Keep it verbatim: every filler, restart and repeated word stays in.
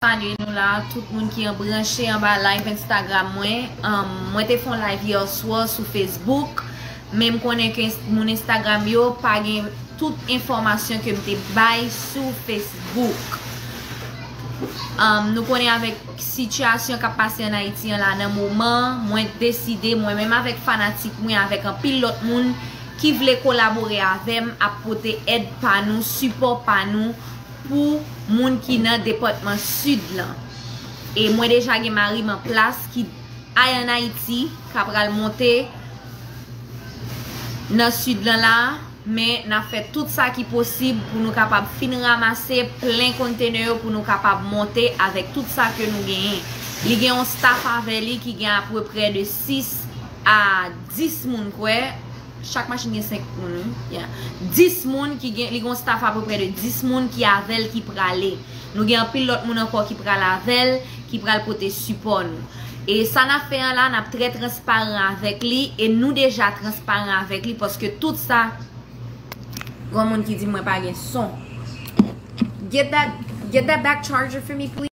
Salye nou la, tout moun ki an branche anba live Instagram mwen. Um, mwen te fè yon live yè swa sou Facebook, men m konnen ke ins- moun Instagram yo pa gen tout enfòmasyon ke m te bay sou Facebook. Um, nou konnen avèk sitiyasyon k ap pase ann Ayiti an la nan moman, mwen deside, mwen menm avèk fanatik mwen, avèk anpil lòt moun ki vle kolabore avè m, ap pote èd pa nou, sipò pa nou pou moun ki nan depatman Sid lan. E mwen deja gen mari m an plas ki ay ann Ayiti, k ap pral monte nan Sid lan la, men n ap fè tout sa ki posib pou nou kapab fin ranmase plen kontenè yo pou nou kapab monte avèk tout sa ke nou genyen. Li gen yon staff avè li ki gen apeprè de sis a dis moun kwè. Chak machin gen senk moun, wi. Yeah. Dis moun ki gen, li gen yon staff apeprè de dis moun ki avè l ki prale. Nou gen anpil lòt moun ankò ki pral avè l, ki pral pote sipò nou. E sa n ap fè an la, n ap trè transparan avèk li, e nou deja transparan avèk li, paske tout sa, gon moun ki di mwen pa gen son. Get that, get that back charger for me, please.